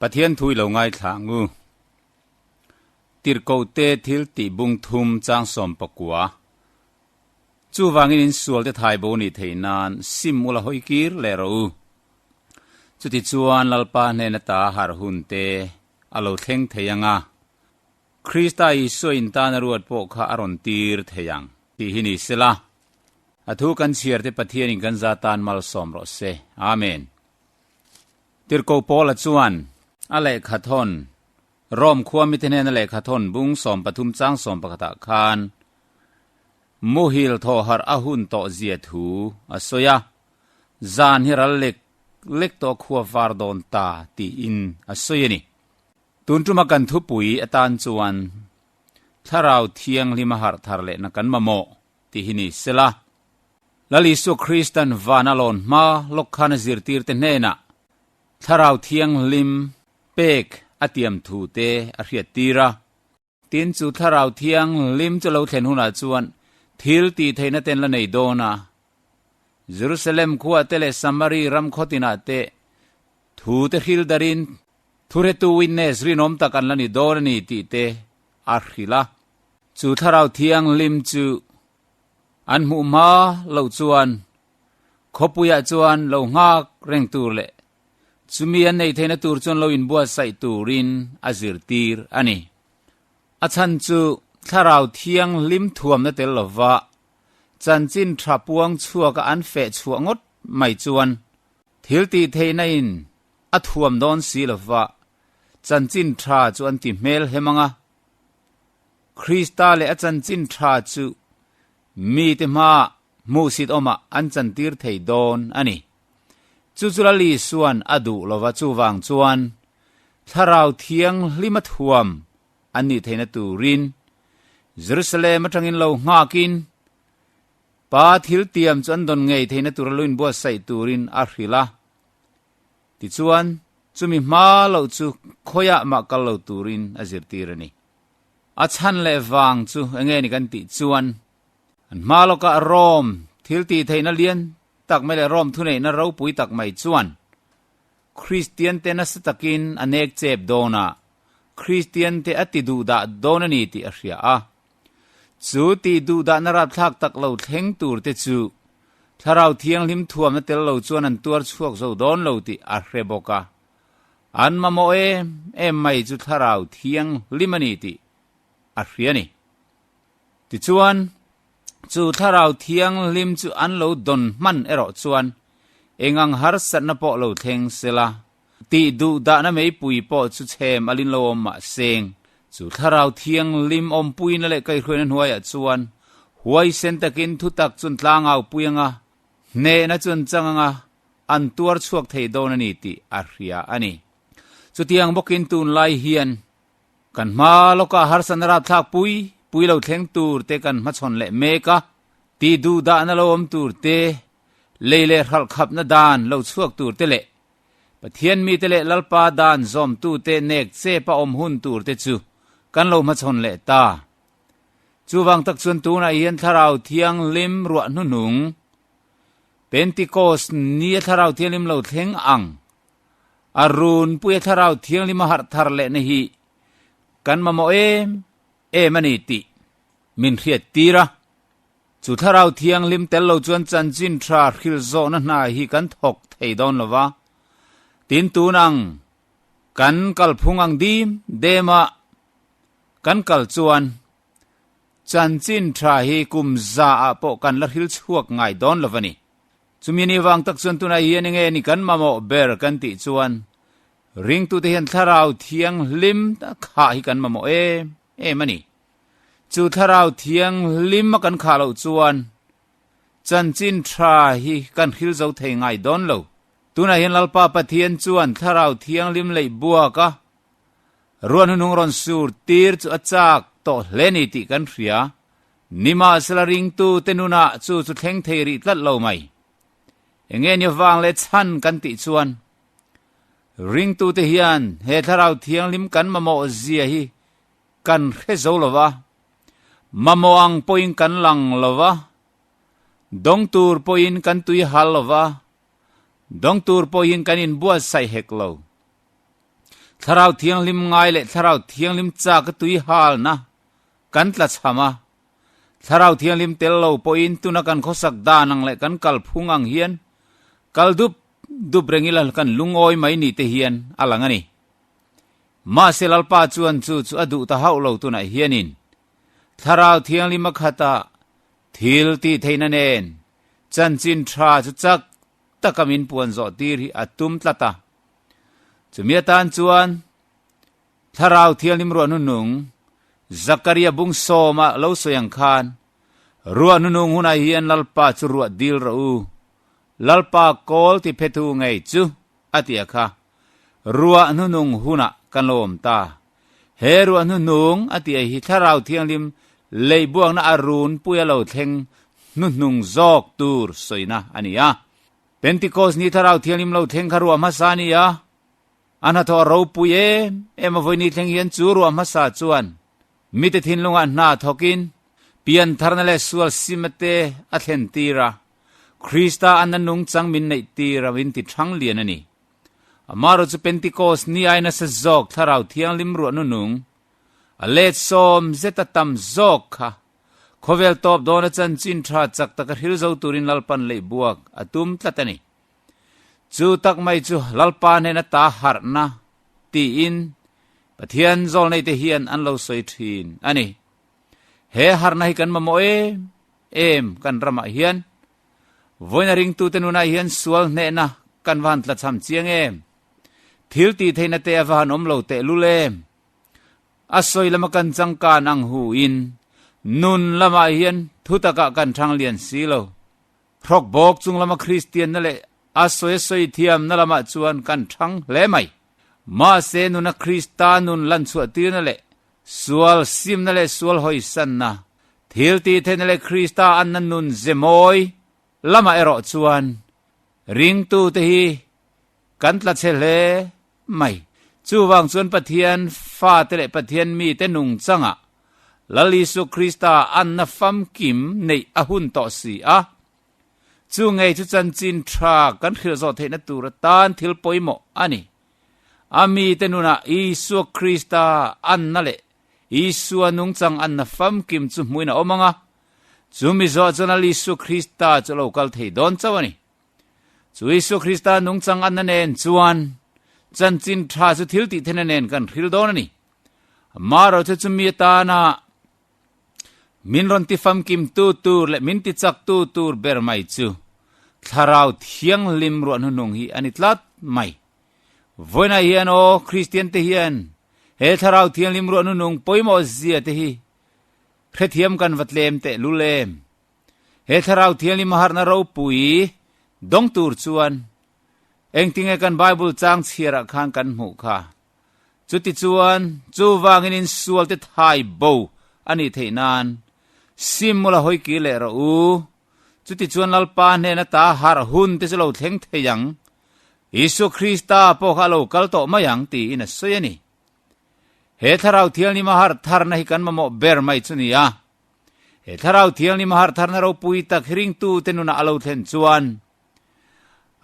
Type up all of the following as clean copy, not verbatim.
Pathian thu i lo ngaithla ang u. Tirhkohte thil tih bung thum chang 19. Chuvangin in sualte thai bo nih theih nan sim ula hawi kir leh rawh u. Chutichuan Lalpa hnena ta harh hun te a lo thleng thei ang a, Krista Isua in tan a ruat pawh kha a rawn tir thei ang tih hi ni sela, a thu kan chhiar te Pathianin kan za tan malsawm rawh se. Amen. Tirhkoh Paula chuan a lehkha thawn, Rome khua mite hnena lehkha thawn bung 13 chang 11 ah khan muhil thawhharh a hun tawh zia thu a sawi a, zan hi ral lek lek tawh khua var dawn ta tiin a sawi a ni. Tun tuma kan thupui atan chuan Thlarau Thianghlim a harh thar lehna kan mamawh tih hi ni sela. Lal Isua Kristan van a lawn hma lawk khan a zirtirte hnenah Thlarau Thianghlim pek a tiam thu te a hriattir a. Tin, chu Thlarau Thianghlim chu lo thlen hunah chuan thil tih theihna ten la nei dawn a. Jerusalem khuah te leh Samari ram khaw tinah te thu te hril darin thuhretu witness rinawm tak an la ni dawn a ni tih te a hrilh a. Chu Thlarau Thianghlim chu an hmuh hma loh chuan khawpuiah chuan lo nghak reng tur leh Chumi an neih theihna tur chuan lo inbuatsaih turin a zirtir a ni. A chhan chu Thlarau Thianghlim thuamna tel lova chanchin tha puang chhuaka an feh chhuah ngawt mai chuan thil tih theihna in a thuam dawn si lova chanchin tha chu an ti hmel hem ang a. Krista leh a chanchin tha chu mite hmaah hmuhsit awmah an chantir thei dawn a ni. Chu chu Lal Isua'n a duh lova chuvang chuan Thlarau Thianghlima thuam an nih theihna turin Jerusalem atangin lo nghakin Pa thil tiam chu an dawn ngei theihna tura lo inbuatsaih turin a hrilh a. Tichuan, chumi hma loh chu khawiah mah kal lo turin a zirtir a ni. A chhan leh vang chu enge ni kan tih chuan An hma lawkah Rome thil tih theihna lian tak mai leh Rome thuneihna ropui tak mai chuan Kristian te nasa takin a nek chep dawn a, Kristian te a ti duhdah dawn a ni tih a hria a. Chu tih duhdahna rapthlak tak lo thleng tur te chu Thlarau Thianghlim thuamna tel lo chuan an tuar chhuak zo dawn lo tih a hre bawk a. An mamawh em em mai chu Thlarau Thianghlim a ni tih a hria a ni. Tichuan, chu Thlarau Thianghlim chu an lo dawn hman erawh chuan eng ang harsatna pawh lo thleng sela, tih duh dahna meipui pawh chu chhem alin lo awm mah seng. Chu Thlarau Thianghlim awmpuina leh kaihhruaina hnuaiah chuan huaisen takin thutak chun tlangau pui anga hnehna chu an chang anga an tuar chhuak thei dawn a ni tih a hria a ni. Chutiang bawkin tunlai hian Kan hma lawkah harsatna rapthlak pui pui lo thleng tur te kan hmachhawn leh mek a, tih duh dahna lo awm tur te, lei leh hralh khapna dan lo chhuak tur te leh Pathian mite leh Lalpa dan zawmtute nek chep a awm hun tur te chu kan lo hmachhawn leh ta. Chuvang tak chuan tunah hian Thlarau Thianghlim ruah hnuhnung, Pentecost ni a Thlarau Thianghlim lo thleng ang A runpui a Thlarau Thianghlim a harh thar lehna hi kan mamawh em em a ni tih min hriat tir a. Chu Thlarau Thianghlim tel lo chuan chanchin tha hrilh zawhna hna hi kan thawk thei dawn lo va. Tin tun ang kan kalphung ang dim dem a kan kal chuan chanchin tha hi kum za ah pawh kan la hril chhuak ngai dawn lo va ni. Chumi ni vang tak chuan tunah hian enge ni kan mamawh ber kan tih chuan ringtute hian Thlarau Thianghlim khah hi kan mamawh em em a ni. Chu Thlarau Thianghlim a kan khah loh chuan chanchin tha hi kan hril zo thei ngai dawn lo. Tunah hian Lalpa Pathian chuan Thlarau Thianghlim leih buak a ruah hnuhnung rawn sur tir chu a chak tawh hle ni tih kan hria. Nimahsela ringtute nunah chu chu thleng thei rih tlat lo mai. Enge ni vang leh chhan kan tih chuan ringtute hian he Thlarau Thianghlim kan mamawh zia hi kan hre zo lo va, mamawh ang pawhin kan lang lo va, dawng tur pawhin kan tui hal lo va, dawng tur pawhin kan inbuatsaih hek lo. Thlarau Thianghlim ngai leh Thlarau Thianghlim chak a tui halna kan tla chham a. Thlarau Thianghlim tel lo pawhin tuna kan khawsak dan ang leh kan kal phung ang hian kal dup dup reng ila kan lungawi mai ni te hian a lang a ni. Mahse Lalpa chuan chu chu a duh ta hauh lo tunah hianin Thlarau Thianghlim a khata thil tih theihna nen chanchin tha chu chak taka min puan zawh tir hi a tum tlat a. Chumi atan chuan Thlarau Thianghlim ruah nunung Zakaria bung sawma lo sawi ang khan ruah nunung hunah hian Lalpa chu ruah dil rawh u, Lalpa kawl ti phethu ngei chu a ti a kha. Ruah hnunung hunah kan lo awm ta. He ruah hnuhnung a tih hi Thlarau Thianghlim leihbuakna a run pui a lo thleng hnuhnung zawk tur sawina a ni a. Pentecost ni Thlarau Thianghlim lo thleng kha ruah hmasa a ni a, a hnathawh a ropui em em a vawiini thleng hian chu ruah hmasa chuan mite thinlungah hna thawkin piantharna leh sual sima te a thlen tir a, Krista anna nungchang min neih tir a min ti thang lian a ni. Amaherawh chu Pentecost ni ai nasa zawk Thlarau Thianghlim ruah nunung a let sawm zeta tam zawk kha khawvel tawp dawna chanchin tha chak taka hril zo turin Lalpan leih buak a tum tlat a ni. Chu tak mai chu Lalpa hnena ta harhna tiin Pathian zawlneite hian an lo sawi thin a ni. He harhna hi kan mamawh em em kan ramah hian Vawiina ringtute nunah hian sual hnehna kan va han tlachham chiang em? Thil tih theihna te a va han awm lo tehlul em? A sawi lama kan changkan ang hu in nun lamah hian thu takah kan thang lian si lo. Hrawk bawk chung lama Kristianna leh a sawi a sawi thiamna lamah chuan kan thang hle mai. Mahse nuna Krista nun lan chhuah tirna leh sual simna leh sual hawisanna, thil tih theihna leh Krista anna nun ze mawi lamah erawh chuan ringtute hi kan tla chhe hle mai. Chuvang chuan Pathian fate leh Pathian mite nungchangah Lal Isua Krista anna famkim neih a hun tawh si a. Chu ngei chu chanchin tha kan hrilh zawh theihna tur atan thil pawimawh a ni. A mite nunah Isua Krista anna leh Isua nungchang anna famkim chu hmuin a awm ang a, chumi zawh chuan Lal Isua Krista chu a lo kal thei dawn chauh a ni. Chu Isua Krista nungchang anna nen chuan chanchin tha chu thil tih theihna nen kan hril dawn a ni. Amaherawhchu chu chumi atana Min rawn ti famkimtu tur leh min ti chaktu tur ber mai chu Thlarau Thianghlim ruah hnuhnung hi a ni tlat mai. Vawiinah hian aw, Kristian te hian he Thlarau Thianghlim ruah hnuhnung pawimawh zia te hi hrethiam kan va tlem teh lul em? He Thlarau Thianghlim a harhna ropui dawng tur chuan engtinge kan Bible chang chhiarah khan kan hmuh kha? Chutichuan, chuvangin in sualte thai bo a nih theih nan sim mula hawi kir leh rawh u. Chutichuan Lalpa hnena ta harh hun te chu lo thleng thei ang, Isua Krista pawh kha a lo kal tawh mai ang tiin a sawi a ni. He Thlarau Thianghlim a harh tharna hi kan mamawh ber mai chu ni a. He Thlarau Thianghlim a harh tharna ropui tak hi ringtute nunah a lo thlen chuan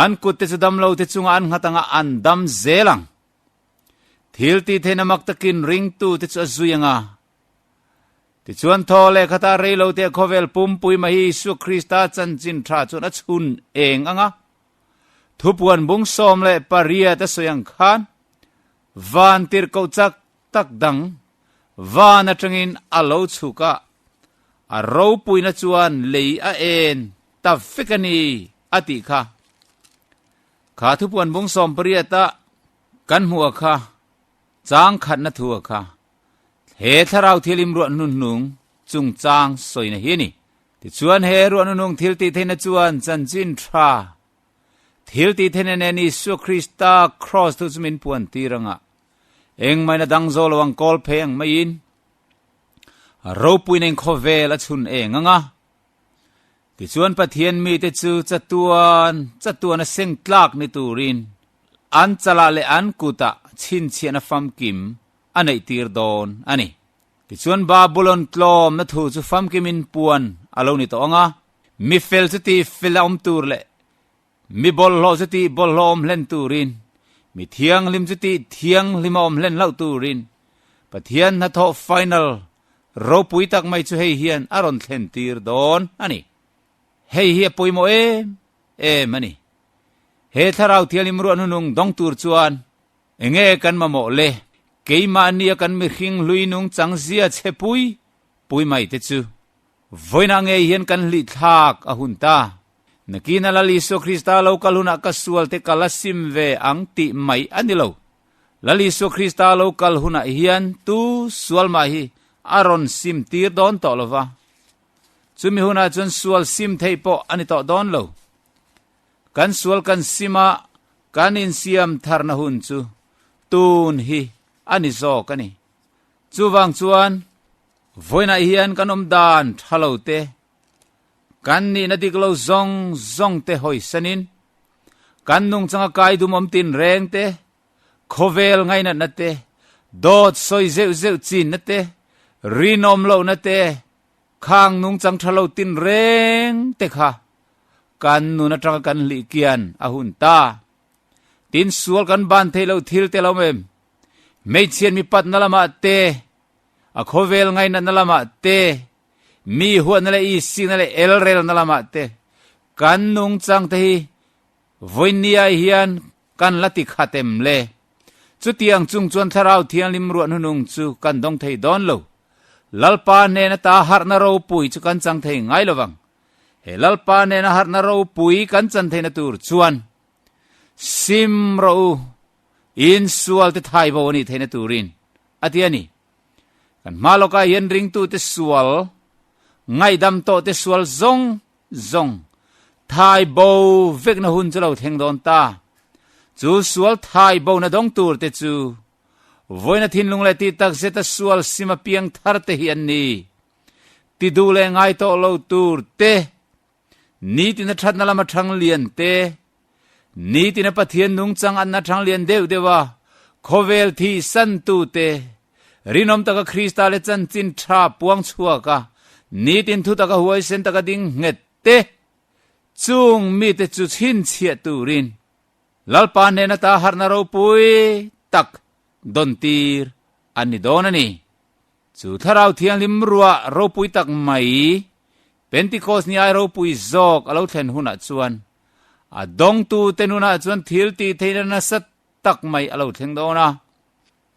An kutte chu damlote chungah an nghat anga an dam zel ang. Thil tih theihna mak takin ringtute chu a zui ang a. Tichuan thaw leh khata reilote khawvel pumpui mai hi Isua Krista chanchin tha chuan a chhun eng ang a. Thupuan bung 18 a sawi ang khan van tirhkoh chak tak dang van atangin a lo chhuk a, a ropuina chuan lei a en ta vek a ni a tih kha. Kha thupuan bung 18 a kan hmuh a kha, chang khatna thu a kha, he thlarau thil imruah hnuhnung chungchang sawina hi a ni. Tichuan he ruah hnuhnung thil tih theihna chuan chanchin tha thil tih theihna nen Isua Krista kraws thu chu min puan tir anga Engmahina dang zo lo ang kawl phei ang maiin ropuina in khawvel a chhun eng ang a. Tichuan Pathian mite chu chatuan chatuan a seng tlak ni turin an chalah leh an kutah chhinchhiahna famkim a neih tir dawn a ni. Tichuan Babulon tlawmna thu chu famkimin puan a lo ni tawh ang a, mi fel chu tih fel a awm tur leh Mi bawlhhlawh chu tih bawlhhlawh awm hlen turin. Mi thianghlim chu tih thianghlima awm hlen hlauh turin Pathian hnathawh final ropui tak mai chu hei hian a rawn thlen tir dawn a ni. Hei hi a pawimawh em em a ni. He Thlarau Thianghlim ruah hnunung dawng tur chuan enge kan mamawh le? Keimahnia kan mihring hlui nungchang zia chhe pui pui mai te chu Vawiinah ngei hian kan hlih thlak a hun ta. Nakina Lal Isua Krista lo kal hunah ka sual te ka la sim ve ang tih mai a ni lo. Lal Isua Krista lo kal hunah hian tu sual mah hi a rawn sim tir dawn tawh lo va. Chumi hunah chuan sual sim theih pawh a ni tawh dawn lo. Kan sual kan sim a, kan insiam tharna hun chu tun hi a ni zawk a ni. Chuvang chuan vawiinah hian kan awm dan tha lo te, kan nihna dik lo zawng zawng te hawisanin, kan nungchanga kai dum awm tin reng te, khawvel ngainatna te, dawt sawi zeuh zeuh chinna te, rinawm lohna te, khang nungchang tha lo tin reng te kha kan nun atanga kan hlih kian a hun ta. Tin sual kan ban theih loh thil te lo em? Hmeichhiat mipatna lamah te, a khawvel ngainatna lamah te, mi huatna leh isikna leh elrelna lamah te kan nungchang te hi vawinia hian kan la ti khat em le? Chutiang chung chuan Thlarau Thianghlim ruah hnunung chu kan dawng thei dawn lo. Lalpa hnena ta harhna ropui chu kan chang thei ngai lovang. He Lalpa hnena harhna ropui kan chan theihna tur chuan sim rawh u, in sual te thai bo a nih theihna turin a ti a ni. Kan hma lawkah hian ringtute sual, ngaihdam tawhte sual zawng zawng thai bo vekna hun chu lo thleng dawn ta. Chu sual thai bona dawng turte chu vawiina thinlung leh tih tak zeta sual sim a piang thar te hi an ni. Ti duh leh ngai tawh lo tur te Nitina thatna lama thang lian te, nitina Pathian nungchang anna thang lian deuh deuh a khawvel thih santu te, rinawm taka Krista leh chanchin tha puang chhuak a nitin thu taka huaisen taka ding nghet te, chung mite chu chhinchhiah turin Lalpa hnena ta harhna ropui tak dawn tir an ni dawn a ni. Chu Thlarau Thianghlim ruah ropui tak mai Pentikos ni ai ropui zawk a lo thlen hunah chuan a dawngtute nunah chuan thil tih theihna nasa tak mai a lo thleng dawn a.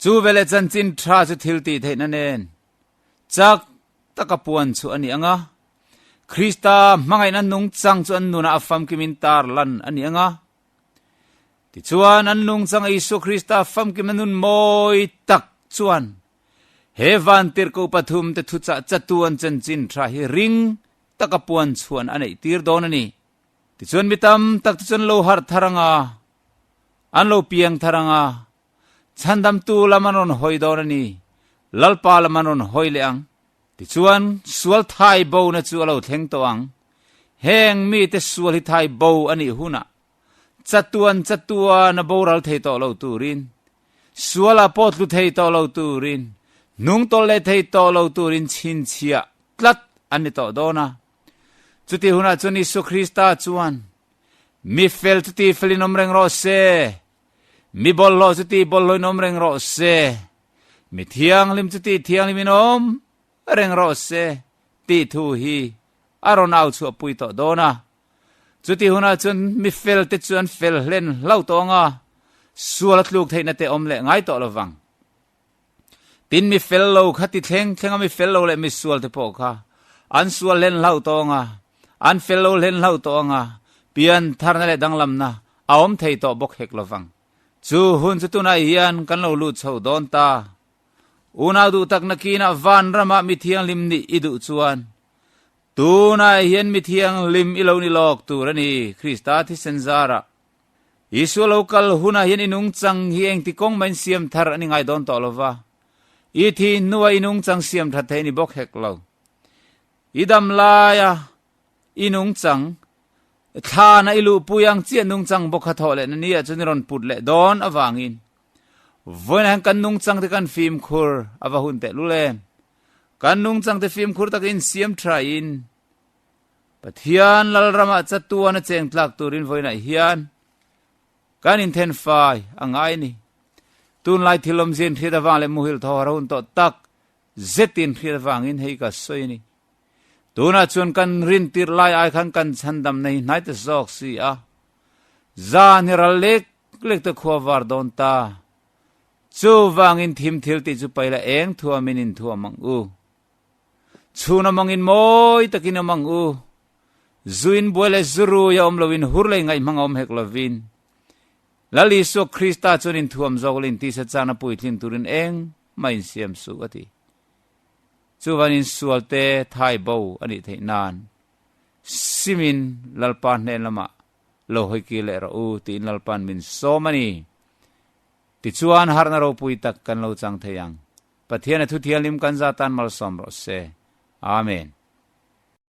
Chu veleh chanchin tha chu thil tih theihna nen chak taka puan chu a ni ang a, Krista hmangaihna nungchang chu an nunah a famkimin tar lan a ni ang a. Tichuan an nungchang Isua Krista famkimna nun mawi tak chuan He vantirhkoh pathumte thuchah chatuan chanchin tha hi ring taka puan chhuan a neih tir dawn a ni. Tichuan mi tam tak te chuan lo harh thar anga, an lo piang thar anga, chhandamtu lam an rawn hawi dawn a ni, Lalpa lam an rawn hawi leh ang. Tichuan sual thai bona chu a lo thleng tawh ang. Heng mite sual hi thai bo a nih hunah chatuan chatuan a boral thei tawh lo turin, sualah pawh tlu thei tawh lo turin, hnung tawlh leh thei tawh lo turin chhinchhiah tlat an ni tawh dawn a. Chutih hunah chuan Isua Krista chuan, Mi fel chu ti felin awm reng rawh se, mi bawlhhlawh chu ti bawlhhlawhin awm reng rawh se, mi thianghlim chu ti thianghlimin awm reng rawh se, tih thu hi a rawn au chhuahpui tawh dawn a. Chuti hunah chuan mi felte chu an fel hlen hlau tawh ang a, sual a tluk theihna te awm leh ngai tawh lo vang. Tin, mi fel lo kha ti thleng thleng a mi fel lo leh mi sual te pawh kha an sual hlen hlau tawh ang a, an fel lo hlen hlau tawh ang a, pian tharna leh danglamna a awm thei tawh bawk hek lo vang. Chu hun chu tunah hian kan lo lut chho dawn ta. Unau duh tak nakinah vanramah mi thianghlim nih i duh chuan Tunah hian mi thianghlim i lo ni lawk tur a ni, Krista thisen zarah. Isua lo kal hunah hian i nungchang hi engti kawng mahin siam thar a ni ngai dawn tawh lo va, i thih hnuah i nungchang siam that thei a ni bawk hek lo. I dam laia i nungchang thlana i luhpui ang chiah nungchang bawk kha thawh lehna ni ah chuan i rawn put leh dawn avangin vawiinah hian kan nungchang te kan fimkhur a va hun tehlul em. Kan nungchangte fimkhur takin siam thain Pathian Lalramah chatuan a cheng tlak turin vawiinah hian Kan inthen fai a ngai a ni. Tunlai thil awmzia inhriat avang leh muhil thaw har hun tawh tak zetin hriat avangin hei ka sawi a ni. Tunah chuan kan rin tirh lai ai khan kan chhandamna hi hnai ta zawk si a. Zan hi ral lek lek te khua var dawn ta. Chuvangin thim thil tih chu paila eng thuamin inthuam ang u. Chhun awm angin mawi takin awm ang u. Zuin buai leh zurui a awm loin hur lei ngaihhmang a awm hek lovin. Lal Isua Krista chuan inthuam zawk leh intisa chana puitlin turin eng mah insiam suh a ti. Chuvan insualte thai bo a nih theih nan simin Lalpa hnen lamah lo hawi kir leh rawh u tiin Lalpa'n min sawm a ni. Tichuan harhna ropui tak kan lo chang thei ang. Pathian a thuthianghlim kan za tan malsawm rawh se. Amen.